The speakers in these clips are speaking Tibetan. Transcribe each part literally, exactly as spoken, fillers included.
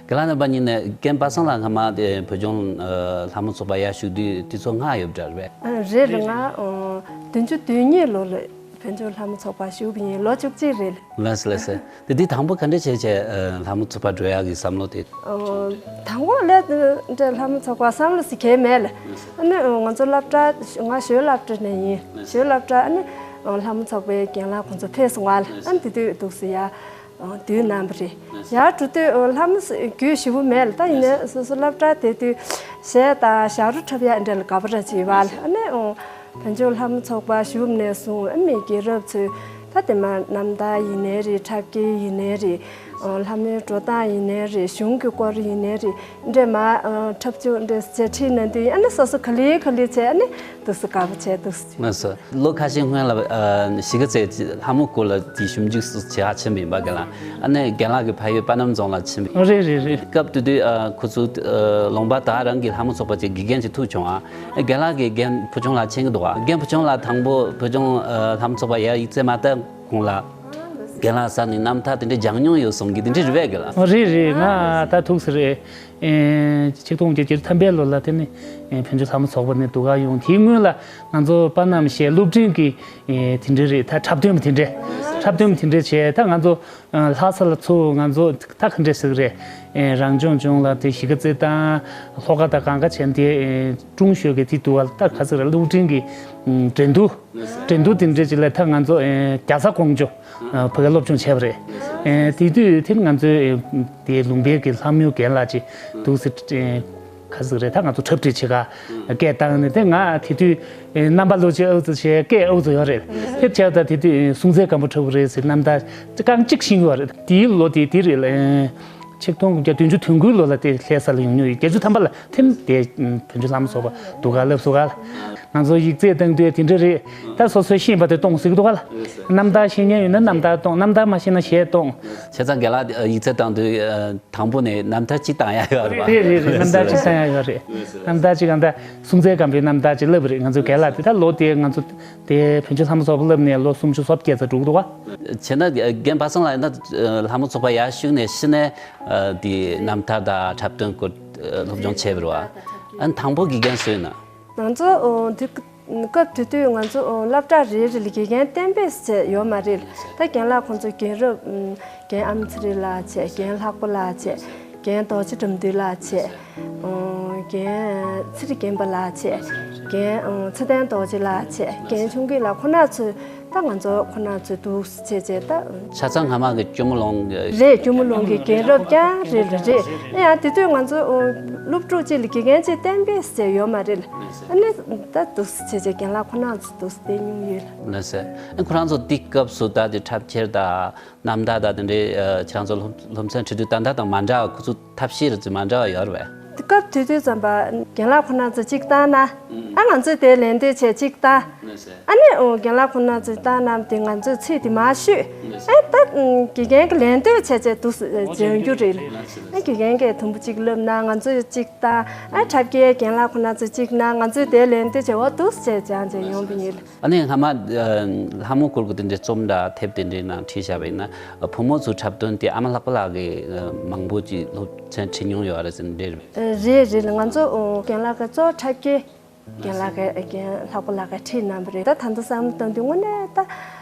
རྒན་ལགས་རྣམ་པ་གཉིས་ནས་རྒན་པ་སངས་ལགས་སྔ་མ་དེ་བོད་ལྗོངས་ཨ་ལྷ་མོ་ཚོགས་པ་ཡར་ཞུགས་དུས་དུས་ཚོད་སྔ་ཡོད་པ་འདྲ་རེད་པས། ཨ་རེད་རེད། ང་ཨ་བདུན་ཅུ་དོན་གཉིས་ལོ་ལ་བོད་ལྗོངས་ལྷ་མོ་ཚོགས་པ་ཞུགས་པ་ཡིན། ལོ་བཅུ་གཅིག་རེད། ལགས་སོ་ལགས་སོ། དེ་དུས་དང་པོ་ག་འདྲ་བྱས་བྱས་ཨ་ལྷ་མོ་ཚོགས་པ་འགྲོ་ཡག་གི་བསམ་བློ་དེ། ཨ་དང་པོ་ལ་འདྲ་ལྷ་མོ་ཚོགས་པ་བསམ་བློ་ཟེར་གང་ཡང་མེད་ལ། ཨ་ནི་ང་ཚོ་སློབ་གྲྭ་ང་ཞོལ་སློབ་གྲྭ་ནས་ཡིན། ཞོལ་སློབ་གྲྭ་ཨ་ནི་ལྷ་མོ་ཚོགས་པའི་རྒན་ལགས་ཁོང་ཚོ་ཕེབས་སོང་བ་ལ། ཨ་ནི་དེ་དུས་འདུག་སེ་ཡར་དུས་གནང་བ་རེད། ཡར་འགྲོ་དུས་ལྷ་མོ་རྒྱུས་ཞེ་པོ་མེད་ལ། ད་ཡིན་ནའི་སོ་སོ་སློབ་གྲྭ་དེ་དུས་གཞས་དང་ཞབས་བྲོ་འཁྲབ་ཡག་འདྲ་ལ་དགའ་པོ་འདྲ་ཅིག་ཡོད་པ་ལ། ཨ་ནི་བོད་ལྗོངས་ལྷ་མོ་ཚོགས་པ་ཞུགས་ནས་བཟུང་ཨ་མི་རྒན་རབས་ཚོས་ད་དེ་མ་རྣམ་ཐར་ཡིན་ནའི་རེད། འཁྲབ་སྐྱེལ་ཡིན་ནའི་རེད། ལྷ་མོའི་འགྲོ་སྟངས་ཡིན་ནའི་རེད། གཞུང་གི་སྐོར་ཡིན་ནའི་རེད། འདྲ་མ་འཁྲབ་ཆུ་འདྲ་ཟེར་ཁྲིད་གནང་དུས་ཨ་ནི་སོ་སོ་ག་ལེ་ག་ལེ་བྱས་ཨ་ནི་འདུག་སེ་དགའ་པོ་བྱས་འདུག་སེ། ལགས་སོ། ལོ་ཁ་ཤས་སྔོན་ལ་ཨ་གཞིས་ཀ་རྩེ་ལྷ་མོ་སྐོར་ལ་དེ་ཞིབ་འཇུག་སུ་བྱེད་ཡག་ཕྱིན་པ་ཡིན་པ་རྒན་ལགས། ཨ་ནི་རྒན་ལགས་ཀྱི་ཕ་ཡུལ་པ་སྣམ་རྫོང་ལ་ཕྱིན་པ་ཡིན། རེད་རེད་རེད། སྐབས་དེ་དུས་ཨ་ཁོ་ཚོ་ཨ་ལུང་པ་དེ་ག་རང་གི་ལྷ་མོ་ཚོགས་པ་ཅིག་དགེ་རྒན་ཅིག་ཐུག་བྱུང་ཨ། རྒན་ལགས་ཀྱིས་རྒན་བུ་ཆུང་ལགས་མཁྱེན་གྱི་འདུག་ཨ། རྒན་བུ་ཆུང་ལགས་དང་པོ་བོད་ལྗོངས་ཨ་ལྷ་མོ་ཚོགས་པ་ཡར་ཡིག་ཚད་མ་བལྟ་གོང་ལ་རྒན་ལགས་ས་ནས་རྣམ་ཐར་དེ་འདྲའི་སྦྱང་མྱོང་ཡོད་གསུང་གི་དེ་འདྲ་རེད་པས་རྒན་ལགས། རེད་རེད། ང་ད་ཐུག་ས་རེད། ཨེ་ཆིག་སྟོང་དགུ་བརྒྱ་བརྒྱད་ཅུ་ཐམ་པའི་ལོ་ལ་དེ་ནི་ཨེ་བོད་ལྗོངས་ལྷ་མོ་ཚོགས་པ་ནས་འདུག་ག་ཡོང་། དེའི་སྔོན་ལ་ང་ཚོ་པ་སྣམ་གཞས་སློབ་འབྲིང་གི་ཨེ་དེ་འདྲ་རེད། ད་འཁྲབ་སྟོན་པ་དེ་འདྲ། འཁྲབ་སྟོན་པ་དེ་འདྲ་བྱས། ད་ང་ཚོ་ཨ་ལྷ་ས་ལ་ཚུར་ང་ཚོ་ད་ག་འདྲ་ཟེར་གི་རེད། ཨེ་རང་སྐྱོང་ལྗོངས་ལ་དེ་གཞིས་ཀ་རྩེ་དང་ལྷོ་ཁ་དང་གང་ག་བྱས་དེ་ཨེ་ཀྲུང་ཞོལ་གྱི་དེ་འདུག་ག་ད་ག་ཟེར་རེད། སློབ་འབྲིང་གི་ཨམ་འགྲན་བསྡུར། འགྲན་བསྡུར་དེ་འདྲ་ཅིག་ལ་ད་ང་ཚོ་ཨེ་རྒྱལ་ས་ཀོང་ཇོ་ཨ་ཕ་གིར་སློབ་སྦྱོང་བྱས་པ་རེད། ཨེ་དེ་དུས་དེ་ང་ཚོའི་ཨེ་དེ་ལུང་པའི་གི་ལྷ་མོའི་རྒན་ལགས་ཅིག་འདུག་སེ་ཨེ་ག་ཟེར་རེད། ད་ང་ཚོ་འཁྲབ་ཁྲིད་བྱེད་ག་སྐད་བཏང་ནས། དེ་ང་དེ་དུས་ཨེ་རྣམ་པ་ལོ་ཆེ་ཨུ་ཚོ་བྱས། སྐད་ཨུ་ཚོ་ཡོད་རེད། དེ་བྱས་ད་དེ་དུས་ཨེ་སྲོང་བཙན་སྒམ་པོ་འཁྲབ་གི་རེད་ཟེར་རྣམ་ཐར་རྐང་གཅིག་ཤེས་ཀྱི་ཡོད་རེད། དེའི་ལོ་དེ་དེ་རེད་ལ། ཨེ་ཆིག་སྟོང་དགུ་བརྒྱ་བདུན་ཅུ་དོན་དགུའི་ལོ་ལ་དེ་ལྷ་ས་ལ་ཡོང་མྱོང་ཡོད། བརྒྱད་ཅུ་ཐམ་པ་ལ་དེ་དེ་བོད་ལྗོངས་ལྷ་མོ་ཚོགས་པ་འདུག་ག་ལབ་སོང་ག། ང་ཚོ་ཡིག་ཚད་བཏང་དུས་དེ་འདྲ་རེད། ད་སོ་སོའི་ཤེས་པ་དེ་གཏོང་སྲིད་འདུག་ག་ལ། རྣམ་ཐར་ཤེས་མཁན་ཡོད་ན་རྣམ་ཐར་གཏོང་། རྣམ་ཐར་མ་ཤེས་ན་གཞས་གཏོང་། བྱས་ཙང་རྒན་ལགས་ཡིག་ཚད་བཏང་དུས་དང་པོ་ནས་རྣམ་ཐར་གཅིག་བཏང་ཡག་ཡོད་རེད་པ། རེད་རེད་རེད། རྣམ་ཐར་གཅིག་བཏང་ཡག་ཡོད་རེད། རྣམ་ཐར་གཅིག་གང་ལྟར་སྲོང་བཙན་སྒམ་པོའི་རྣམ་ཐར་གཅིག་ལབ་པ་རེད། ང་ཚོའི་རྒན་ལགས་དེ་ད་ལོ་དེ་ང་ཚོ་དེ་བོད་ལྗོངས་ལྷ་མོ་ཚོགས་པ་ལབ་ནས་ལོ་སུམ་ཅུ་སོ་བརྒྱད་ཙམ་འགྲོ་གི་འདུག་ག། བྱས་ན་རྒན་པ་སངས་ལགས་ཡིན་ན་ལྷ་མོ་ཚོགས་པ་ཡར་ཞུགས་ནས་གཞི་ནས་དེ་རྣམ་ཐར་དང་འཁྲབ་སྟོན་སྐོར་སློབ་སྦྱོང་བྱས་པ་རེད་པ། ཨ་ནི་དང་པོ་དགེ་རྒན་སུ་ཡིན་ན། ང་ཚོ་དེ་སྐབས་དེ་དུས་ང་ཚོ་སློབ་གྲྭ་རེ་རེ་ལ་དགེ་རྒན་གཏན་འབེབས་བྱས་ཡོད་མ་རེད། ད་རྒན་ལགས་ཁོང་ཚོ་རྒན་རབས་རྒན་ཨ་མ་ཚེ་རིང་ལགས་བྱས། རྒན་ལྷག་པ་ལགས་བྱས། རྒན་རྡོ་རྗེ་དགྲ་འདུལ་ལགས་བྱས། རྒན་ཚེ་རིང་རྒན་པ་ལགས་བྱས། རྒན་ཚེ་བརྟན་རྡོ་རྗེ་ལགས་བྱས། རྒན་ཆུང་སྐྱིད་ལགས་ཁོ་ན་ཚོས་ད་ང་ཚོ་ཁོ་ན་ཚོས་འདུག་སེ་བྱས་བྱས་ད། ཆ་ཚང་སྔ་མ་གི་སྐྱོར་མོ་ལུང་གི། རེད། སྐྱོར་མོ་ལུང་གི་རྒན་རབས་རྐྱང་རེད་ལ་རེད། ཡང་དེ་དུས་ང་ཚོ་སློབ་ཕྲུག་ཅིག་ལ་དགེ་རྒན་ཅིག་གཏན་འབེབས་བྱས་ཡོད་མ་རེད་ལ། ཨ་ནི་ད་འདུག་སེ་བྱས་བྱས་རྒན་ལགས་ཁོ་ན་ཚོ་འདུག་སེ་བསྡད་མྱོང་ཡོད་ལ། ལགས་སེ། ཨ་ཁོ་རང་ཚོ་དེ་སྐབས་སུ་ད་དེ་འཁྲབ་ཁྱེར་དང་རྣམ་ཐར་དང་དེ་འདྲའི་ཁྱེད་རང་ཚོ་སློབ་སློབ་ཚན་ཁྲིད་དུས་ད་ལྟ་དང་མ་འདྲ་བ། ཁོ་ཚོ་ཐབས་ཤེས་རེ་ཚོ་མ་འདྲ་བ་ཡོད་རེད་པས། དེ་སྐབས་དེ་དུས་ཙམ་པ་རྒན་ལགས་ཁོ་ན་ཚོ་གཅིག་བཏང་ན། ཨ་ང་ཚོས་དེ་ལན་འདེབས་བྱས་གཅིག་བཏང་། ཨ་ནི་རྒན་ལགས་ཁོ་ན་ཚོས་བཏང་གནང་དེ་ང་ཚོས་ཚིག་དེ་མར་ཤོད། ཨ་ད་དགེ་རྒན་གྱི་ལན་འདེབས་བྱས་བྱས་འདུག་སེ་སྦྱང་རྒྱུ་རེད། ཨ་དགེ་རྒན་གྱིས་དུམ་བུ་གཅིག་བསླབ་ན་ང་ཚོས་གཅིག་བཏང་། ཨ་འཁྲབ་སྐྱེལ་རྒན་ལགས་ཁོ་ན་ཚོས་གཅིག་གནང་། ང་ཚོས་དེ་ལན་འདེབས་བྱས་འོ་འདུག་སེ་བྱས་སྦྱངས་བྱས་ཡོང་པ་ཡིན། ཨ་ནི་སྔ་མ་ཨ་ལྷ་མོ་སྐོར་གྱི་དེ་འདྲའི་རྩོམ་དང་དེབ་དེ་འདྲའི་ནང་བྲིས་བཞག་པ་ཡིན་ན། ཨ་བུ་མོ་ཚོའི་འཁྲབ་སྟོན་དེ་ཨ་མ་ལྷག་པ་ལགས་ཀྱིས་ཨ་མང་པོ་ཅིག་སློབ་ཚན་ཁྲིད་མྱོང་ཡོད་རེད་ཟེར་འདྲ་རེད། རེད་རེད། ང་ཚོ་རྒན་ལགས་ཀྱིས་གཙོ་བོ་འཁྲབ་སྐྱེལ། རྒན་ལགས་ཀྱིས་རྒན་ལྷག་པ་ལགས་ཀྱིས་ཁྲིད་གནང་བ་རེད། ད་ད་ལྟ་བསམ་བློ་བཏང་དུས་དངོས་གནས་ད་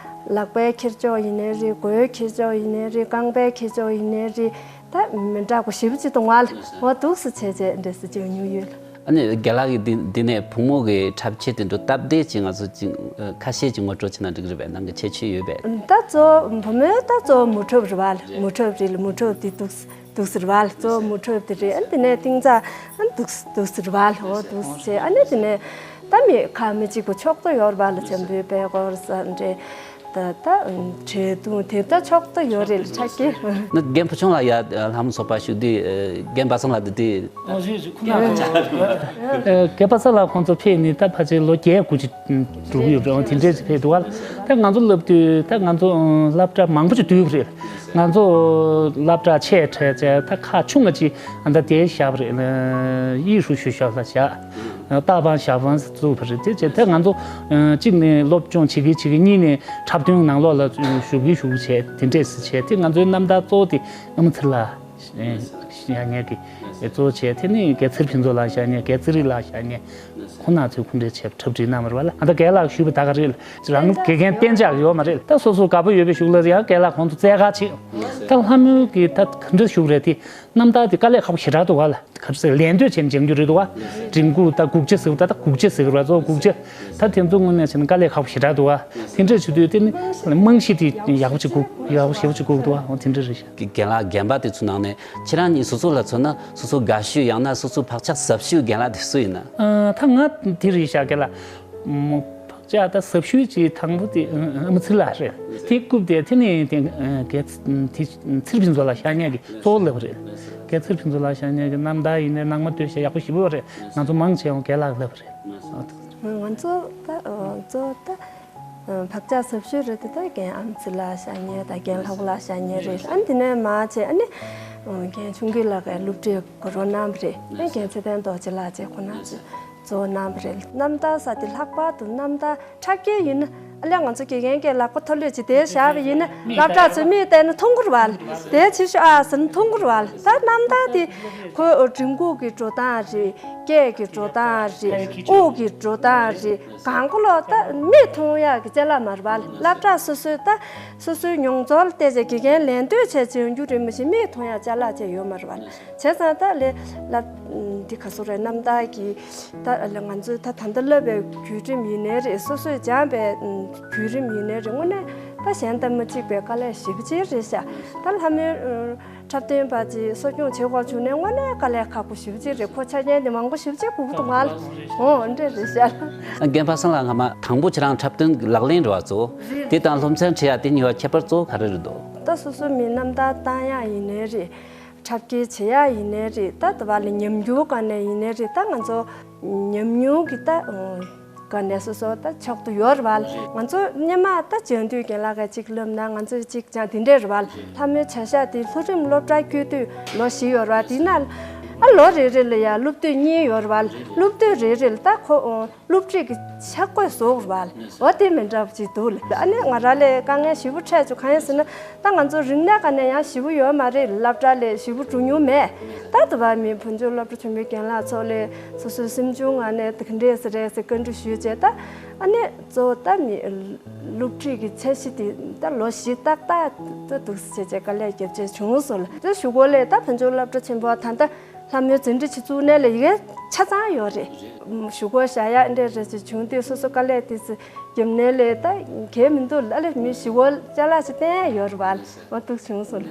ལག་པའི་འཁྱེར་ཕྱོགས་ཡིན་ནའི་རེད། མགོའི་འཁྱེར་ཕྱོགས་ཡིན་ནའི་རེད། རྐང་པའི་འཁྱེར་ཕྱོགས་ཡིན་ནའི་རེད། ད་མི་འདྲ་པོ་ཞེ་པོ་ཅིག་འདུག་ང་ལ་འོ་འདུག་སེ་བྱས་བྱས་འདྲ་སེ་བྱས་མྱོང་ཡོད་ལ། ཨ་ནི་རྒན་ལགས་ཀྱིས་འདི་འདི་ནས་བུ་མོ་གི་འཁྲབ་ཆས་དེ་འདྲ་སྟབས་བདེ་ཅིག་ང་ཚོ་ཅིག་ཨ་ཁ་ཤས་ཅིག་ངོ་སྤྲོད་བྱས་ན་འགྲིག་གི་རེད་པས། ནང་གི་ཁྱད་ཆོས་ཡོད་པས། ད་གཙོ་བོ་བུ་མོའི་ད་གཙོ་བོ་མུ་འཁྲབ་རེད་པ་ལ། མུ་འཁྲབ་རེད་ལ། མུ་འཁྲབ་དེ་འདུག་སེ་འདུག་སེ་རེད་པ་ལ། གཙོ་བོ་མུ་འཁྲབ་དེ་རེད། ཨ་ནི་དེ་ནས་ཏིང་ཙ་ཨ་ནི་འདུག་སེ་འདུག་སེ་རེད་པ་ལ། འོ་འདུག་སེ་བྱས། ཨ་ནི་དེ་ནས་ད་མི་ཁ་མི་གཅིག་པོ་ཕྱོགས་གཏོགས་ཡོད་རེད་པ་ལ། འཇམ་པོའི་པད་སྐོར་ཟེར་འདྲ། ད་ད་འཕྲེད་དུང་དེ་ད་ཕྱོགས་གཏོགས་ཡོད་རེད་ལ། འཁྲབ་སྐྱེལ། ན་རྒན་བུ་ཆུང་ལགས་ཡར་ལྷ་མོ་ཚོགས་པ་ཞུགས་དུས་རྒན་པ་སངས་ལགས་དེ་དུས། ཨ་རེད་རེད། ཁོ་ན་ཨ་རྒན་པ་སངས་ལགས་ཁོང་ཚོ་ཕེབས་ནས་ད་ཕལ་ཆེར་ལོ་བརྒྱད་དགུ་ཅིག་འགྲོ་གི་ཡོད་པ་རེད། དེ་འདྲས་ཅིག་ཕེབས་འདུག་ག་ལ། ད་ང་ཚོ་སླེབས་དུས་ད་ང་ཚོ་སློབ་གྲྭ་མང་པོ་ཅིག་བསྡུས་པ་རེད། ང་ཚོ་སློབ་གྲྭ་ཆེ་གྲས་བྱས་ད་ཁག་ཆུང་ང་ཅིག་ཨ་ད་དེ་བཞག་པ་རེད། 艺术学校 ལ་བཞག་ལྟ་བ་ཞབས་བང་བཙུགས་པ་རེད། དེ་བྱས་ད་ང་ཚོ་གཅིག་ནས་སློབ་སྦྱོང་བྱེད་ཀྱི་བྱེད་ཀྱི། གཉིས་ནས་འཁྲབ་སྟོན་ནང་ལོགས་ལ་ཞུགས་ཀྱི་ཞུགས་བྱས་དེ་འདྲས་སེ་བྱས། དེ་ང་ཚོའི་རྣམ་ཐར་གཙོ་བོ་དེ་ཨ་མ་ཚེ་ལ། ཡང་ངས་ཀྱི་གཙོ་བོ་བྱས་དེ་ནི་རྒན་ཚེ་རིང་ཕུན་ཚོགས་ལགས་བཞག་ཉེ་རྒན་ཚེ་རིང་ལགས་བཞག་ཉེ་ཁོང་རྣམ་ཚོས་སྐུ་འདྲེན་བྱས་འཁྲབ་ཁྲིད་གནང་བ་རེད་བ་ལ། ཨ་ད་རྒན་ལགས་ཞུས་པ་ད་ག་རེད་ལ། རང་དགེ་རྒན་གཏན་འཇགས་ཡོད་མ་རེད། ད་སོ་སོ་དགའ་པོ་ཡོད་པའི་གཞུག་ལ་ཡང་རྒན་ལགས་ཁོང་ཚོ་བཙལ་ག་ཕྱིན། ད་ལྷ་མོའི་གི་ད་ག་འདྲ་ཞུ་རེད་དེ། རྣམ་ཐར་དེ་དཀའ་ལས་ཁག་པོ་ཞེ་དྲག་འདུག་ག་ལ། ག་ཚོད་ལན་ཟློས་བྱས་ནས་སྦྱང་རྒྱུ་རེད་འདུག་ག། འབྲིང་གུག་ད་སྒུག་བྱ་ཟེར་བ་ད་སྒུག་བྱ་ད་དེ་ཚོ་དངོས་གནས་བྱས་ན་དཀའ་ལས་ཁག་པོ་ཞེ་དྲག་འདུག་ག། དེ་འདྲ་བྱེད་དུས་དེ་ནི་རྨང་གཞི་དེ་ཡག་པོ་ཅིག་དགོས། ཡག་པོ་ཞེ་པོ་ཅིག་དགོས་འདུག་ག། འོ་དེ་འདྲ་རེད་ཤག། རྒན་ལགས་རྒན་པ་དེ་ཚོ་ནང་ནས་ཁྱེད་རང་གཉིས་སོ་སོ་ལ་མཚོན་ན་སོ་སོ་དགའ་ཤོས་ཡང་ན་སོ་སོ་བག་ཆགས་ཟབ་ཤོས་རྒན་ལགས་དེ་སུ་ཡིན་ན། ཨ་ད་ང་དེ་རེད་ཤག་རྒན་ལགས། ཨ་བག་ཆགས་ད་ཟབ་ཤོས་ཀྱི་དང་པོ་དེ་ཨ་མ་ཚེ་ལགས་རེད། དེ་རྐུབ་དེ་དེ་ནས་དེ་རྒན་ཚེ་རིང་ཕུན་ཚོགས་ལགས་བཞག་ཉེ་གི་གཙོ་བོ་ལབ་རེད། རྒན་ཚེ་རིང་ཕུན་ཚོགས་ལགས་བཞག་ཉེ་གི་རྣམ་ཐར་ཡིན་ནའི་ནང་མ་སྟོད་ཤ་ཡག་པོ་ཞེ་པོ་རེད། ང་ཚོ་མང་ཆེ་བ་རྒན་ལགས་ལབ་རེད། ང་ཚོ་ད་གཙོ་བོ་ད་བག་ཆགས་ཟབ་ཤོས་རེད་དེ་ད་རྒན་ཨ་མ་ཚེ་ལགས་བཞག་ཉེ་ད་རྒན་ལྷག་པ་ལགས་བཞག་ཉེ་རེད། ཨ་ནི་དེ་ནས་མར་བྱས་ཨ་ནི་རྒན་ཆུང་སྐྱིད་ལགས་ཀྱིས་སློབ་ཁྲིད་གོ་རོགས་གནང་བ་རེད། ཨ་ནི་རྒན་ཚེ་བརྟན་རྡོ་རྗེ་ལགས་བཅས་ཁོང་རྣམ་ཚོས་གཙོ་བོ་གནང་བ་རེད། རྣམ་ཐར་ཟེར་དེ་ལྷག་པར་དུ་རྣམ་ཐར་འཁྲབ་མཁན་ཡིན་ན་ཨ་ལས་ང་ཚོ་དགེ་རྒན་གྱི་ལག་པ་མཐོ་ལོས་ཀྱི་དེ་བཞག་པ་ཡིན་ན་སློབ་གྲྭ་ཚོས་མིག་བལྟས་ན་མཐོང་གི་རེད་བ། དེ་ཆེ་ཤོས་ཨ་ཟེར་ན་མཐོང་གི་རེད་བ། ད་རྣམ་ཐར་དེ་ཁོའི་འབྲིང་གུག་གི་འགྲོ་སྟངས་རེད། སྐད་ཀྱི་འགྲོ་སྟངས་རེད། དབུགས་ཀྱི་འགྲོ་སྟངས་རེད། གང་ག་ལོ་ད་མིག་མཐོང་ཡག་གི་ཅ་ལག་མ་རེད་བ། སློབ་གྲྭ་སོ་སོའི་ད་སོ་སོའི་མྱོང་ཚོར་ལ་བལྟས་བྱས་དགེ་རྒན་ལེན་འདོད་བྱས་བྱེད་རྒྱུ་རེད། མ་གཞི་མིག་མཐོང་ཡག་ཅ་ལག་ཅིག་ཡོད་མ་རེད་བ། བྱས་ཙང་ད་ལས་སློབ་འདི་ག་ཚོད་རེད། རྣམ་ཐར་གྱི་ད་ལས་ང་ཚོས་ད་ད་ལྟ་བསླབ་པའི་བརྒྱུད་རིམ་ཡིན་ནའི་རེད། སོ་སོས་སྦྱངས་པའི་བརྒྱུད་རིམ་ཡིན་ནའི་རེད། དངོས་གནས་ད་གཞན་དང་མི་གཅིག་པའི་དཀའ་ལས་ཞེ་པོ་ཅིག་རེད་ཤག། ད་ལྷ་མོའི་འཁྲབ་སྟོན་པ་ཅིག་གསོ་སྐྱོང་བྱེད་དགོས་བྱུང་ནས་དངོས་གནས་དཀའ་ལས་ཁག་པོ་ཞེ་པོ་ཅིག་རེད། ཁོ་ཆ་རྐྱེན་དེ་མང་པོ་ཞེ་པོ་ཅིག་དགོས་ཀྱི་འདུག་མ་ལ། འོ་འདྲ་རེད་ཤག། རྒན་པ་སངས་ལགས། སྔ་མ་དང་པོ་ཁྱེད་རང་འཁྲབ་སྟོན་ལག་ལེན་རེད་བ་གཙོ་བོ་དེ་དང་སློབ་ཚན་ཁྲིད་ཡ་དེ་གཉིས་བར་ཁྱད་པར་གཙོ་བོ་ག་རེ་རེད་འདུག། ད་སོ་སོ་མི་རྣམ་ཐར་བཏང་ཡ་ཡིན་ནའི་རེད། འཁྲབ་སྐྱེལ་བྱེད་ཡ་ཡིན་ནའི་རེད། ད་དེ་བ་ལ་ཉམས་འགྱུར་སྒང་ནས་ཡིན་ནའི་རེད། ད་ང་ཚོ་ཉམས་མྱོང་གི་ད་སྒང་ནས་སོ་སོ་ད་ཕྱོགས་ཏུ་ཡོད་རེད་བ། ང་ཚོ་སྔོན་མ་ད་སྦྱང་དུས་རྒན་ལགས་ཀྱིས་གཅིག་བསླབ་ན་ང་ཚོས་གཅིག་སྦྱང་དེ་འདྲས་རེད་བ། ལྷ་མོའི་བྱ་བཞག་དེ་ལྷོ་རིམ་སློབ་གྲྭ་བསྐྱོད་དུས་ལོ་བཞི་ཡོད་རེད་བ། དེ་ན་ཨ་ལོ་རེ་རེ་ལ་ཡ་སློབ་དུས་གཉིས་ཡོད་རེད་བ། སློབ་དུས་རེ་རེ་ལ་ད་ཁོ་སློབ་ཁྲིད་ཀྱི་ཆ་བགོས་བཟོ་དགོས་རེད་བ། འོ་དེ་མི་འདྲ་བ་ཅིག་འདུག་ལ། ཨ་ནི་ང་རང་ལ་དཀའ་ངལ་ཞེ་པོ་འཕྲད་བྱུང་། གང་ཡིན་ཟེར་ན་ད་ང་ཚོ་རིག་གནས་སྒང་ནས་ཡང་ཞེ་པོ་ཡོད་མ་རེད། སློབ་གྲྭ་ལ་ཞེ་པོ་འགྲོ་མྱོང་མེད། ད་དེ་བ་མི་བོད་ལྗོངས་སློབ་གྲྭ་ཆེན་པོའི་རྒན་ལགས་ཚོ་ལ་སོ་སོའི་སེམས་བྱུང་ངང་ནས་དེ་ག་འདྲས་སེ་རེད་ཟེར་བཀའ་འདྲི་ཞུས་བྱས། ད་ཨ་ནི་གཙོ་བོ་ད་མི་སློབ་ཁྲིད་ཀྱི་འཆར་གཞི་དེ་ད་ལོ་བཞི་ཏག་ཏག་ད་འདུག་སེ་བྱས་བྱས་དཀའ་ལས་བརྒྱབ་བྱས་བྱུང་སོང་ལ། དེ་གཞུག་གུ་ལ་ད་བོད་ལྗོངས་སློབ་གྲྭ་ཆེན་པོ་ད་ལྟ་ལྷ་མོའི་འཛིན་གྲྭ་གཅིག་བཙུགས་ནས་ལ་ཡི་གེ་ཆ་ཚང་ཡོད་རེད། ཞུ་སྒོ་བཞག་ཡག་འདྲ་རེ་ཞིག་བྱུང་དུས་སོ་སོ་དཀའ་ལས་དེ་ཚོ་བརྒྱབ་ནས་ལས་ད་གལ་མི་འདུག་ལ། ལས་མི་ཞུ་སྒོ་ཅ་ལག་ཅིག་བསྟན་ཡག་ཡོད་རེད་བ། འོ་འདུག་བྱུང་སོང་ལ།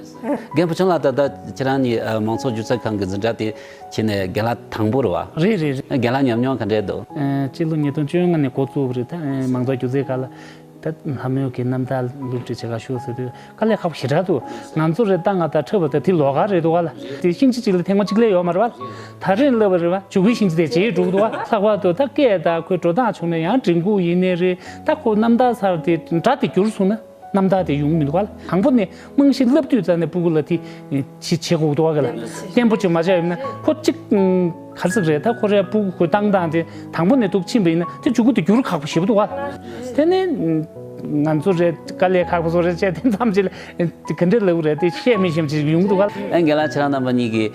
རྒན་ཕུན་ཚོགས་ལགས། ད་ལྟ་ཁྱེད་རང་གཉིས་ཨ་མང་ཚོགས་སྒྱུ་རྩལ་ཁང་གི་འཛིན་གྲྭ་དེ་ཕྱིན་ནས་རྒན་ལགས་དང་པོ་རེད་བ། རེད་རེད་རེད། རྒན་ལགས་ཉམས་མྱོང་ག་འདྲས་འདུག། ཨ་སྤྱི་ལོ་ཉིས་སྟོང་བཅོ་ལྔ་ནས་འགོ་བཙུགས་པ་རེད། ད་ཨ་མང་ཚོགས་སྒྱུ་རྩལ་ཁང་ལ། ད་ལྷ་མོའི་གི་རྣམ་ཐར་སློབ་ཁྲིད་བྱེད་ག་ཤོག་ཟེར་དུས་དཀའ་ལས་ཁག་པོ་ཞེ་དྲག་འདུག། ང་ཚོ་རེད་ད་ང་ད་འཁྲབ་པ་ད་དེ་ལོགས་ཀ་རེད་འདུག་ག་ལ། དེ་ཤིང་ཆ་གཅིག་ལ་ཐེངས་མ་གཅིག་ལས་ཡོད་མ་རེད་བ། ད་རིང་སློབ་པ་རེད་བ། མཇུག་གི་ཤིང་ཆ་དེ་བརྗེད་འགྲོ་གི་འདུག་བ། ལྷག་པར་དུ་ད་སྐད་ད་ཁོའི་འགྲོ་སྟངས་བྱུང་ན་ཡང་འབྲིང་གུག་ཡིན་ནའི་རེད། ད་ཁོ་རྣམ་ཐར་ཚར་དེ་སྒྲ་དེ་འགྱུར་སོང་ན་རྣམ་ཐར་དེ་ཡོང་མི་འདུག་ག་ལ། དང་པོ་ནས་རྨང་གཞི་བསླབ་དུས་ཙམ་ནས་སྤུ་གུ་ལ་དེ་བྱེད་བྱེད་དགོས་འདུག་ག་ལ། བརྟན་པོ་བྱུང་མ་བྱས་ཡིན་ན་ཁོ་གཅིག་ག་ཟིག་རེད། ད་ཁོ་རེ་སྤུ་གུ་ཁོ་བཏང་སྟངས་དེ་དང་པོ་ནས་འདུག་ཕྱིན་པ་ཡིན་ན་དེ་མཇུག་གུ་དེ་འགྱུར་ཁག་པོ་ཞེ་པོ་འདུག་ག། དེ་ནས་ང་ཚོ་རེ་དཀའ་ལས་ཁག་པོ་བཟོ་རེ་བྱས་དེ་ཙམ་ཅིག་ལ་ག་འདྲ་ལབ་རེད། དེ་བཤད་མི་ཤེས་ཅིག་ཡོང་འདུག་ག། ཨ་རྒན་ལགས་ཁྱེད་རང་རྣམ་པ་གཉིས་ཀྱིས་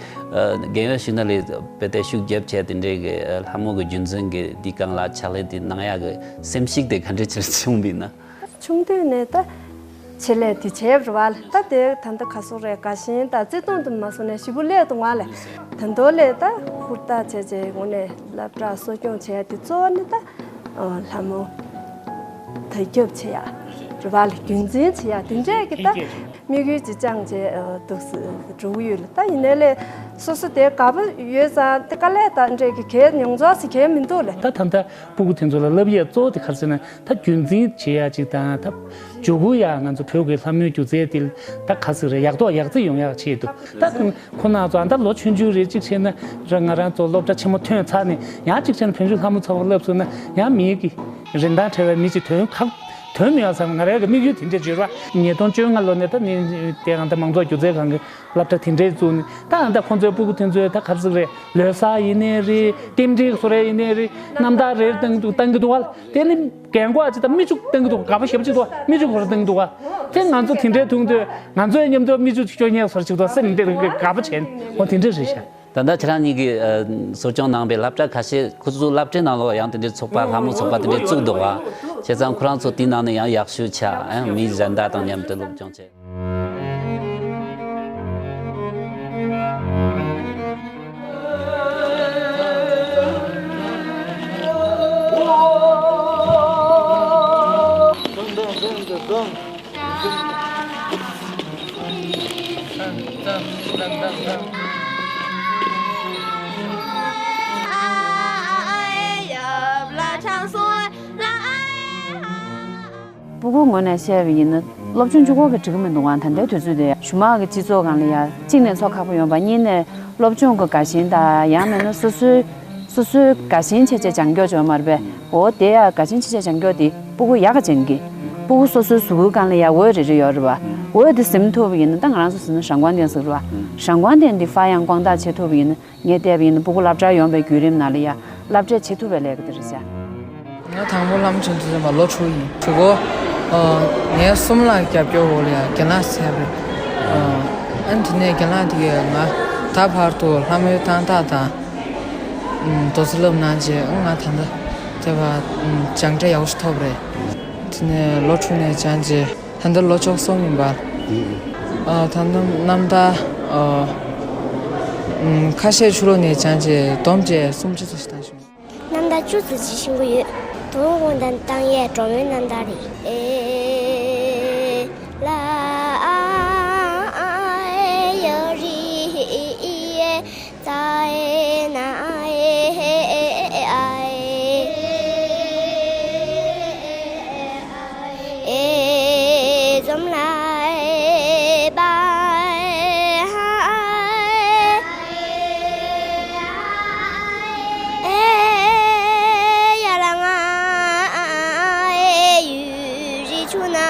རྒན་ཡོལ་ཞུས་ན་ལས་དཔེ་དེ་ཤུགས་རྒྱབ་བྱས་དེ་འདྲའི་གི་ལྷ་མོ་གི་རྒྱུན་འཛིན་གི་འདི་སྒང་ལ་ཕྱག་ལས་དེ་གནང་ཡག་གི་སེམས་ཤུགས་དེ་ག་འདྲ་ཅིག་བྱུང་བ་ཡིན་ན། ཆུང་དུས་ནས་ད་ཆེད་ལས་དེ་བྱས་པ་རེད་བ། ད་དེ་ད་ལྟ་ག་སོག་རེད། དགའ་ཞེན་དང་བརྩེ་དུང་དུ་མ་སོང་ནས་ཞེ་པོ་སླེབས་འདུག་ང་ལ། ད་མདོ་ལས་ད་ཧུར་ཐག་བྱས་བྱས་དངོས་གནས་སློབ་གྲྭ་གསོ་སྐྱོང་བྱས་དེ་གཙོ་བོ་ནི་ད་ལྷ་མོ་དར་ཁྱབ་བྱེད་ཡ་རེད་བ་ལ། རྒྱུན་འཛིན་བྱེད་ཡ་དེ་འདྲས་ཀྱི་ད་དམིགས་ཡུལ་ཅིག་བཅངས་བྱས་འདུག་སེ་འགྲོ་གི་ཡོད་ལ། ད་ཡིན་ནའི་ལས་སོ་སོ་དེ་དགའ་པོ་ཡོད་ཙང་དེ་དཀའ་ལས་ད་འདྲས་ཀྱི་གལ་མྱོང་ཚོར་ཟེར་གལ་མི་འདུག་ལ། ད་ད་ལྟ་སྤུ་གུ་དེ་ཚོ་ལ་བསླབ་ཡས་གཙོ་བོ་དེ་ག་རེ་ཟེར་ན་ད་རྒྱུན་འཛིན་བྱེད་ཡ་ཅིག་དང་། ད་མཇུག་གུ་ཡ་ང་ཚོ་བོད་ཀྱི་ལྷ་མོའི་སྒྱུ་རྩལ་དེ་ད་ག་ཟེར་རེད། ཡག་ཐོག་ཡག་རྩེ་ཡོང་ཡག་ཆེད་དུ་ད་ཁོ་ན་ཚོ་ཨ་ད་ལོ་ཆུང་ཆུང་རེད། གཅིག་བྱས་ན་ར་ང་རང་ཚོ་སློབ་གྲྭ་ཆེན་མོ་ཐོན་ཚར་ནས་ཡང་གཅིག་བྱས་ན་བོད་ལྗོངས་ལྷ་མོ་ཚོགས་པ་བསླབས་སོང་ན་ཡང་མི་གི་རིན་ཐང་བྲལ་བའི་མི་གཅིག་ཐོན་ཁག་དོན་མི་ཡོང་བསམ། ང་རའི་གི་དམིགས་ཡུལ་དེ་འདྲས་བརྗོད་ར། ཉིས་སྟོང་བཅོ་ལྔ་ལོ་ནས་ད་ནི་དེ་ང་ད་མང་ཚོགས་སྒྱུ་རྩལ་ཁང་གི་སློབ་གྲྭ་དེ་འདྲས་བཙུགས་ནས། ད་ང་ད་ཁོང་ཚོའི་སྤུ་གུ་དེ་ཚོའི་ད་ག་རེ་ཟེར་རེད། ལོ་གསར་ཡིན་ནའི་རེད། རྟེན་འབྲེལ་བཟོ་རེ་ཡིན་ནའི་རེད། རྣམ་ཐར་རེ་བཏང་འདུག་བཏང་གི་འདུག་བ། དེ་ནི་རྒན་གོག་ཅིག་ད་མི་བཅུ་བཏང་གི་འདུག་དགའ་པོ་ཞེ་པོ་ཅིག་འདུག་མི་བཅུ་སྐོར་བཏང་གི་འདུག་བ། དེ་ང་ཚོ་དེ་འདྲའི་ཐུག་དུས་ང་ཚོའི་མཉམ་དུ་མི་བཅུ་ཅིག་སྐྱོ་ཉེས་སོར་ཅིག་འདུག་སེམས་དེ་དགའ་པོ་བྱས་ནས། འོ་དེ་འདྲ་རེད་ཤག་ད་ལྟ་ཁྱེད་རང་གཉིས་ཀྱིས་ཨ་གསོ་སྐྱོང་གནང་པའི་སློབ་གྲྭ་ཁ་ཤས། ཁོ་ཚོ་སློབ་གྲྭའི་ནང་ལོགས་ཡང་དེ་འདྲའི་ཚོགས་པ། ལྷ་མོ་ཚོགས་པ་དེ་འདྲའི་བཙུགས་འདུག་བ། བྱས་ཙང་ཁོ་རང་ཚོ་དེའི་ནང་ནས་ཡང་ཡག་ཤོས་ཆགས། ཨ་མི་གཞན་དག་དང་མཉམ་དུ་སློབ་སྦྱོང་བྱས། སྤུ་གུའི་ངོས་ནས་བཤད་པ་ཡིན་ན། སློབ་སྦྱོང་གཅིག་པོ་གིས་འགྲིག་གི་མི་འདུག་ག་ད་ལྟའི་དུས་ཚོད་དེ། གཞུག་མ་གི་སྤྱི་ཚོགས་སྒང་ལ་ཡ་གཅིག་ནས་འཚོ་ཁག་པོ་ཡོང་པ། གཉིས་ནས་སློབ་སྦྱོང་གི་དགའ་ཞེན་དང་། ཡང་མིན་ན་སོ་སོའི་སོ་སོའི་དགའ་ཞེན་བྱས་བྱས་སྦྱང་ཀྱོག་ཅིག་ཡོད་མ་རེད་པས། འོ་དེ་ཡ་དགའ་ཞེན་བྱས་བྱས་སྦྱང་ཀྱོག་དེ་སྤུ་གུ་ཡག་ག་ཅན་གི། སྤུ་གུ་སོ་སོའི་གཟུགས་པོའི་སྒང་ལ་ཡ་འོད་རེ་རེ་ཡོད་རེད་པ། འོད་དེ་ཟིན་ཐུབ་པ་ཡིན་ན། ད་ང་རང་ཚོ་ཟེར་ན་ཞང་ཀང་ཏན་ཟེར་བ། ཞང་ཀང་ཏན་འདི་ཧྥ་ཡང་ཀོང་ཏ་བྱེད་ཐུབ་པ་ཡིན་ན། ངས་བལྟས་པ་ཡིན་ན་སྤུ་གུ་སློབ་གྲྭར་ཡོང་པའི་བརྒྱུད་རིམ་ནང་ལ་ཡ་སློབ་གྲྭས་བྱེད་ཐུབ་པའི་ལས་ཀ་དེ་རེད་ཤག་ང་དང་པོ་ལྷ་མོ་ཆོས་འཛིན་ཟེར་བ་ལོ་དྲུག་ཡིན། དྲུག་གོ། ཨ་ངའི་གསུམ་ལ་རྒྱབ་སྐྱོར་འོག་ལ་ཡ་རྒན་ལགས་ཟེར་བ་རེད། ཨ་ཨ་ནི་དེ་ནས་རྒན་ལགས་དེ་གིས་ང་ད་བར་དུ་ལྷ་མོའི་གཏམ་རྟགས་དང་། ཨུམ། མདོ་རྩ་བསླབ་གནང་རྗེས་ང་ད་ལྟ་དེ་བ་ཨུམ་སྦྱངས་འབྲས་ཡག་པོ་ཞིག་ཐོབ་རེད། དེ་ནས་ལོ་དྲུག་ནས་སྦྱངས་རྗེས་ད་ལྟ་ལོ་བཅུ་གསུམ་ཡིན་པ། ཨ་ད་ལྟ་རྣམ་ཐར་ཨ་ཨུམ་ཁ་ཤས་ཕྱི་ལོགས་ནས་སྦྱངས་རྗེས་སྡོམ་བརྒྱད་སུམ་ཅུ་ཙམ་ཞིག་བཏང་བྱུང་། རྣམ་ཐར་བཅུ་ཙམ་ཅིག་ཤེས་ཀྱི་ཡོད། དོན་དག་དང་བཏང་ཡས་སྒྲོལ་མའི་རྣམ་ཐར་རེད། ཨེ་ལ་ཨ་ཨ་ཨེ་ཡ་རི་ཨེ་ཨི་ཨེ་ཙ་ཨེ་ན་ཨེ་ཨ་ཨེ། ཨེ་ཛོམ་ལ་ཨེ་པ་ཨེ་ཧ་ཨེ་ཨེ་ཡ་ལ་ང་ཨེ་ཡུ་རི་ཆུ་ན་ཨེ་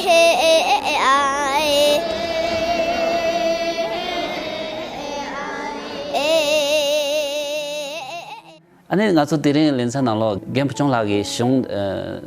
ཨེ་ཨེ་ཨ་ཨེ། ཨ་ནི་ང་ཚོ་དེ་རིང་ལེ་ཚན་ནང་ལོགས་རྒན་བུ་ཆུང་ལགས་ཀྱི་གཞུང་ཨ་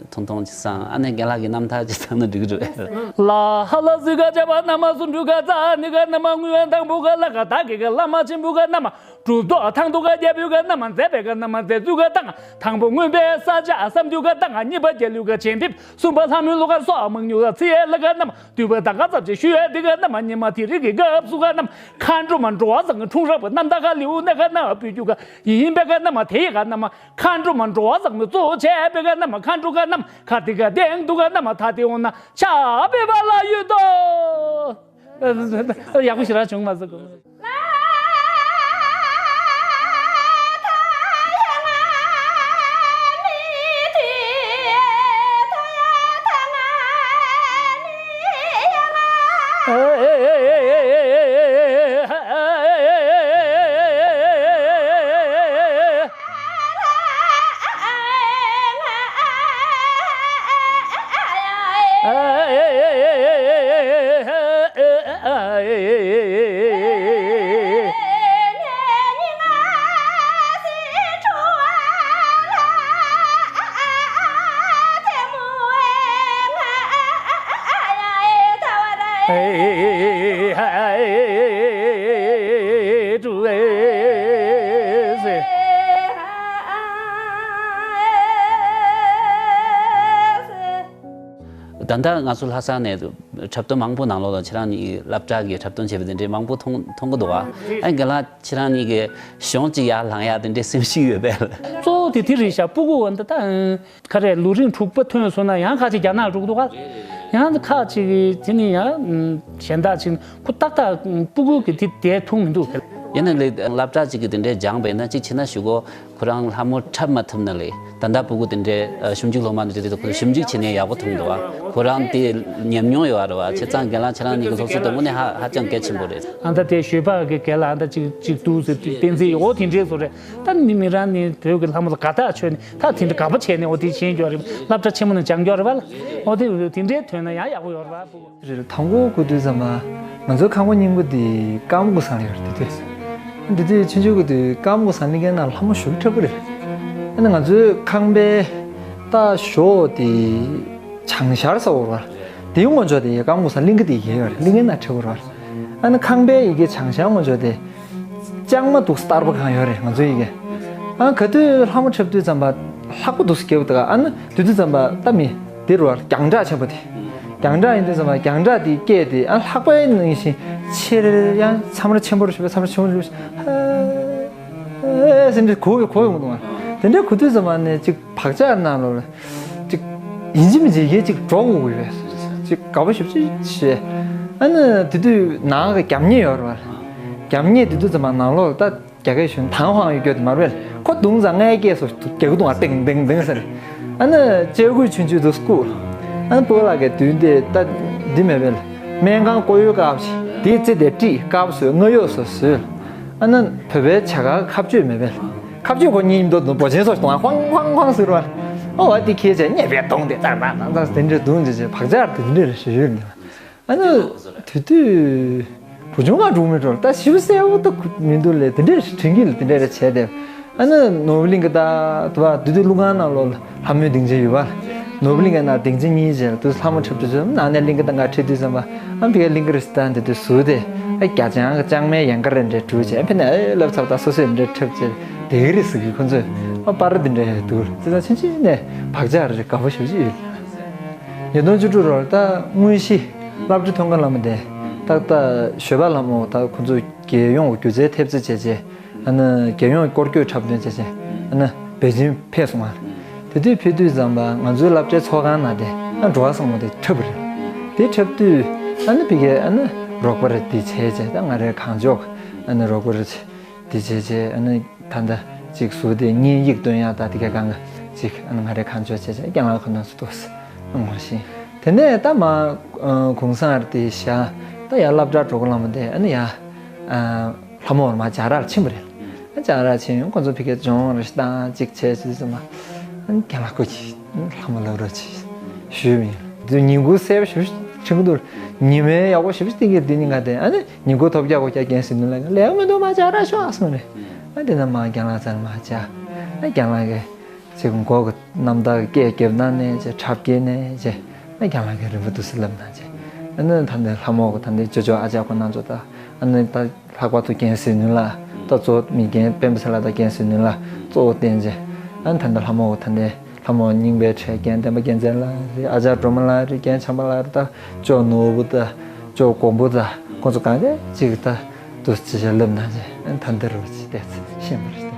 ཐུང་ཐུང་ཅིག་བསྲངས། ཨ་ནི་རྒན་ལགས་ཀྱི་རྣམ་ཐར་ཅིག་བསྲངས་ན་འགྲིག་གི་རེད། ལ་ཧ་ལ་ཟི་ག་ཇ་བ་ན་མ་སུ་འབྲུ་ག་ཙ་ནི་ག་ན་མ་ངུ་ཡ་དང་བུ་ག་ལ་ག་ད་གི་ག་ལ་མ་ཆེན་བུ་ག་ན་མ་གྲུབ་ཐོབ་ཐང་དུ་ག་རྒྱལ་བུ་ག་ན་མ་མཛད་པའི་ག་ན་མ་མཛད་ཚུལ་ག་དང་དང་པོ་མངོན་པའི་ས་ཆ་བསམ་རྒྱུ་ག་དང་གཉིས་པ་རྒྱལ་གླུ་ག་བྱིན་འབེབས། གསུམ་པ་ལྷ་མོའི་གླུ་གར་སོགས་མང་ཉུང་ལ་ཚེ་ཡས་ལ་ག་ན་མ་འདུས་པ་དང་ག་ཚབ་ཅིག་ཞུ་ཡས་འདི་ག་ན་མ་ཉི་མ་དེ་རིང་གི་སྐབས་སུ་ག་ན་མ་མཁའ་འགྲོ་མ་འགྲོ་བ་བཟང་འཁྲུངས་རབས་རྣམ་ཐར་ག་ལེའུ་ནས་ག་ན་བུ་རྒྱུ་ག་ཡིན་པའི་ག་ན་མ་དེ་ཡི་ག་ན་མ། མཁའ་འགྲོ་མ་འགྲོ་བ་བཟང་མོས་གཙོ་བྱས་པའི་ག་ན་མ་མཁའ་འགྲོ་ག་ན་མ་ཁ་དེ་ག་སྟེང་དུ་ག་ན་མ་ཐ་དེ་འོང་ན་ཆ་བེ་བ་ལ་ཡོད་དོ། ཡག་པོ་ཞེ་དྲག་བྱུང་མ་སོང་གོ། ད་ལྟ་ང་ཚོ་ལྷ་ས་ནས་འཁྲབ་སྟོན་མང་པོ་ནང་ལོགས་ལ་ཁྱེད་རང་གཉིས་སློབ་གྲྭ་གི་འཁྲབ་སྟོན་བྱས་པ་དེ་འདྲའི་མང་པོ་མཐོང་མཐོང་གི་འདུག་བ། ཨ་རྒན་ལགས་ཁྱེད་རང་གཉིས་ཀྱི་གཞུང་གཅིག་ཡར་ལངས་ཡག་དེ་འདྲའི་སེམས་ཤུགས་ཡོད་པས། གཙོ་བོ་དེ་དེ་རེད་ཤག་སྤུ་གུ་འོ་འདི་ད། ག་རེ་ལོ་རིམ་དྲུག་པ་ཐོན་སོང་ན་ཡང་ཁ་ཅིག་རྒྱ་ནག་འགྲོ་གི་འདུག་ག་ཡང་ཁ་ཅིག་གིས་དེ་ནི་ཡང་གཞན་དག་ཅིག་ཁོ་ཏག་ཏག་སྤུ་གུ་གི་དེ་དེ་མཐོང་མི་འདུག་ཡིན་ན་ལས་སློབ་གྲྭ་ཅིག་གི་དེ་འདྲའི་སྦྱངས་པས་ན་ཅིག་བྱས་ན་ཞུ་གོ། ཁོ་རང་ལྷ་མོ་འཁྲབ་མ་ཐུབ་ན་ལས། ད་ལྟ་ཕྲུ་གུ་དེ་འདྲའི་ཨ་ཞིབ་འཇུག་སློབ་མ་འདི་འདྲ་དེ་ཚོ་ཁོ་ཚོ་ཞིབ་འཇུག་བྱེད་ནས་ཡག་པོ་མཐོང་འདུག་བ། ཁོ་རང་དེ་ཉམས་མྱོང་ཡོད་རེད་བ། བྱས་ཙང་རྒན་ལགས་ཁྱེད་རང་གཉིས་ཀྱི་སློབ་གསོ་དེ་དངོས་གནས་ཧ་ཧ་ཅང་གལ་ཆེན་པོ་རེད། ཨ་ད་དེ་ཞོལ་པ་གི་སྐད་ལ་ཨ་ད་ཅིག་ཅིག་ཏུ་ཟེར་བསྟན་འཛིན་འོ་དེ་འདྲས་བཟོ་རེད། ད་ནི་མི་རང་ནི་བོད་ཀྱི་ལྷ་མོ་ལ་དགའ་ཐག་ཆོད་ནས་ད་དེ་འདྲ་དགའ་པོ་བྱས་ནས་འོ་དེ་བྱེད་རྒྱུ་རེད། སློབ་གྲྭ་ཆེན་མོ་ནས་སྦྱང་རྒྱུ་རེད་བ། འོ་དེ་དེ་འདྲའི་དོན་ན་ཡང་ཡག་པོ་ཡོད་རེད་བ། རེད། དང་པོ་གོ་དུས་ཙམ་པ་ང་ཚོའི་ཁང་པ་རྙིང་པ་འདི་ཀརྨ་སྐུ་བཟང་ལ་ཡོད་རེད། དེ་དུས་དེ་དུས་ཆུང་ཆུང་གི་དུས་ཀརྨ་སྐུ་བཟང་གླིང་གའི་ནང་ལྷ་མོ་ཞེ་པོ་འཁྲབ་ཀྱི་རེད། ཨ་ནི་ང་ཚོའི་ཁང་པའི་ད་གཞོགས་དེ་བྱང་ཤར་ས་འོར་བར་དེའི་ངོས་ཕྱོགས་དེ་ཀརྨ་སྐུ་བཟང་གླིང་ག་དེ་ཡོད་རེད། གླིང་གའི་ནང་འཁྲབ་ཀྱི་རེད་བ། ཨ་ནི་ཁང་པའི་ཡ་གི་བྱང་ཤར་ངོས་ཕྱོགས་དེ་ལྕང་མ་འདུག་སྟར་པ་གང་ཡོད་རེད། ང་ཚོའི་ཡ་གི། ཨ་ག་དུས་ལྷ་མོ་འཁྲབ་དུས་ཙམ་པ་ལྷགས་པ་འདུག་སྐྱེ་བོ་དག་ཨ་ནི་དུས་དུས་ཙམ་པ་ལྟ་མི་དེ་རུ་བ་རྒྱང་གྲགས་ཆེན་པོ་དེ། རྒྱང་གྲགས་ཡིན་དུས་ཙམ་པ་རྒྱང་གྲགས་དེ་སྐད་དེ་ཨ་ལྷགས་པའི་ནང་བཞིན་ཆེར་ཡང་མཚམས་རེ་ཆེན་པོ་རུ་ཞུ་བའི་མཚམས་རེ་ཆུང་རུ་ཞུ། ཨེ་ཟེར་འདྲ་གོ་གི་གོ་ཡོང་གི་འདུག་ཨ་དེ་འདྲའི་གོ་དུས་ཙམ་པ་ནས་ཅིག་བག་ཆགས་ནང་ལོགས་ལ་ཅིག་ཡིན་གཅིག་མིན་གཅིག་ཡེ་ཅིག་འགྲོ་དགོས་ཀྱི་ཡོད། ཅིག་དགའ་པོ་ཞེ་པོ་ཅིག་བྱས། ཨ་ནི་དེ་དུས་ནང་གི་རྒྱབ་གཉེར་ཡོད་རེད་བ། རྒྱབ་གཉེར་དེ་དུས་ཙམ་པ་ནང་ལོགས་ལ་ད་རྒྱ་སྐད་ཤོད་ན་དང་ཧང་ཡོད་རྒྱུ་དེ་མ་རེད། ཁོ་བརྡུངས་ཙང་ངའི་སྐད་སོ་རྒྱག་གི་འདུག་ཨ་ཏིང་ཏིང་ཏིང་ཟེར། ཨ་ནི་ལྕགས་སྐུད་ཆུང་ཆུང་དུ་བསྐུར། ཨ་ནི་སྤོ་ལགས་ཀྱིས་དུས་འདི་ད་འདི་མེད་པས། སྨན་ཁང་སྐོར་ཡུལ་སྐབས་ཤིག་དེའི་རྩེ་དེ་བཀྲིས་སྐབས་སུ་སྔ་ཡོད་སུ་བཟོས། ཨ་ནི་བོད་པའི་བྱ་དགའ་ཁ་གཅོད་མེད་པས། ཁ་གཅོད་ཁོ་གཉིས་མདོ་འདུག་འབོ་ཆེན་སོགས་གཏོང་ཧང་ཧང་ཧང་ཟེར་བ། ཨོ་བ་དེ་ཁྱེད་ཅག་ཉེས་པའི་གདོང་དེ་ཙང་ཙང་ཙང་དེ་འདྲས་བརྡུངས་ཅེས་བག་ཆགས་དེ་འདྲས་རེ་ཞུ་ཡོད་ནས། ཨ་ནི་དེ་དུས་བུ་ཆུང་མ་འགྲོ་མི་འགྲོ་ད་ཞིབ་གསལ་བོ་ད་མི་འདུག་ལས་དེ་འདྲས་དྲན་གྱི་ལ་དེ་འདྲས་རེ་བྱས་ཏེ། ཨ་ནི་ནོར་བུ་གླིང་གི་ད་དུ་བ་དུ་དུ་ཀླུ་ཁང་ནང་ལོགས་ལ་ལྷ་མོའི་སྡིངས་ཆ་ཡོད་པ། ནོར་བུ་གླིང་གི་ནང་སྡིངས་ཆ་གཉིས་བྱས་ལ་དུ་ལྷ་མོ་འཁྲབ་དུས་ཚོད་ནང་ནས་གླིང་གི་ད་ང་ཁྲིད་དུས་ཙམ་པ་ཨ་ཕི་ཀ་གླིང་གི་རི་སི་ད་འདི་དུ་ཟུར་ཏེ་ཨ་རྒྱ་ལྕང་གི་ལྕང་མའི་ཡན་ག་རེ་འདྲས་བྲུས་བྱས་ཨ་ཕི་ནས་ཨེ་ལབ་ཚབ་ད་སོ་སོས་འདྲས་འཁྲབ་བྱས་དེ་གི་རི་སི་གི་ཁོ་ཚོས་ཨ་པར་འདི་འདྲས་འདུག་ཙི་ད་ཆུང་ཆུང་ནས་བག་ཆགས་རེ་དགའ་པོ་ཞེ་པོ་ཅིག་ཡོད། ཉིས་སྟོང་བཅུ་དྲུག་ལོར་ད་དངོས་གཞི་སློབ་གྲྭ་མཐོང་ག་ལ་མ་བསྡད་ཏག་ཏག་ཞོལ་པ་ལྷ་མོ་ད་ཁོ་ཚོ་རྒྱལ་ཡོངས་སྒྱུ་རྩལ་ཐེབས་རྩ་བྱས་རྗེས་ཨ་ནི་རྒྱལ་ཡོངས་སྐོར་སྐྱོད་འཁྲབ་སྟོན་བྱས་རྗེས་ཨ་ནི་པེ་ཅིན་ཕེབས་སོང་ང་། དེ་དུས་ཕེབས་དུས་ཙམ་པ་ང་ཚོའི་སློབ་གྲྭའི་ཚོགས་ཁང་ནང་དེ་ཨ་འགྲོ་བ་བཟང་མོ་དེ་འཁྲབ་པ་རེད། དེ་འཁྲབ་དུས་ཨ་ནི་ཕ་གིར་ཨ་ནི་རོགས་པ་རེད་དེ་བྱས་རྗེས་ད་ང་རའི་གང་ལྕོགས་ཨ་ནི་རོགས་པ་རེད་དེ་བྱས་རྗེས་ཨ་ནི། ད་ལྟ་ཅིག་ཟུར་དེ་བརྙན་ཡིག་སྟོན་ཡག་ད་དེ་ག་གང་ག་ཅིག་ཨ་ནི་ང་རའི་གང་ལྕོགས་བྱས་བྱས་རྒན་ལགས་ཁོ་ན་ཚོ་འདུག་ངོ་ཤེས། དེ་ནས་ད་མ་གུང་སེང་དེ་བཞག་ད་ཡར་སློབ་གྲྭ་འགྲོ་གི་ལ་མ་བསྡད་ཨ་ནི་ཡར་ལྷ་མོ་བར་མ་བྱ་རར་ཕྱིན་པ་རེད། ཨ་བྱ་རར་ཕྱིན་ཡོང་ཁོ་ཚོ་ཕ་གིར་སྦྱོང་རེ་ཞིག་བཏང་ཅིག་བྱས་ཅིག་ཙམ་མ་ཨ་ནི་རྒན་ལགས་ཁོ་གྱིས་ལྷ་མོ་ལབ་རོགས་གྱིས་ཞུས་མིན། དེ་ཉིན་གུང་གསལ་པོ་ཞིག་ཕྱིན་གི་འདུག་ཉི་མའི་ཡག་པོ་ཞིབ་ཞིབ་སྟེང་གི་དེ་ནི་ང་དེ་ཨ་ནི་ཉིན་གུང་ཐོབ་རྒྱག་གོ་རྒྱག་རྒན་ཟེར་ནི་ལ་ལས་མི་འདུག་མ་བྱ་ར་ཤོག་གསུངས་རེད། ཨ་དེ་ན་མ་རྒན་ལགས་ཚར་མ་བྱ། ཨ་རྒན་ལགས་ཀྱི་ཅིག་མགོ་གི་རྣམ་ཐར་སྐད་རྒྱབ་ན་ནས་ཅེ་འཁྲབ་སྐད་ནས་ཅེ་ཨ་རྒན་ལགས་ཀྱི་རིན་པོ་འདུག་སེ་ལབ་ན་ཅེ་ཨ་ནི་ད་འདི་ལྷ་མོ་གི་ད་འདི་ཅོ་ཅོ་ཨ་ཅག་ཁོ་ན་ཚོ་ད་ཨ་ནི་ད་ལྷག་པར་དུ་རྒན་ཟེར་ནི་ལ་ད་གཙོ་བོ་མི་རྒན་སྤེན་པ་ཚེ་ལགས་ད་རྒན་ཟེར་ནི་ལ་གཙོ་བོ་བསྟན་ཅེ་ཨ་ནི་ད་འདི་ལྷ་མོ་གི་ད་འདི། ལྷ་མོ་རྙིང་པའི་གྲས་རྒན་བསྟན་པ་རྒྱལ་མཚན་ལགས་རེད། ཨ་ཅག་སྒྲོལ་མ་ལགས་རེད། རྒན་བྱམས་པ་ལགས་རེད། ད་ཅོ་ནོར་བུ་དང་ཅོ་གོང་བུ་དང་ཁོང་ཚོ་གང་ག་ཅིག་ད་དུ་ཅི་བྱ་ལབ་ན་ཅི་ད་འདི་རུ་ཅི་བལྟས་ཤེས་པ་རེད།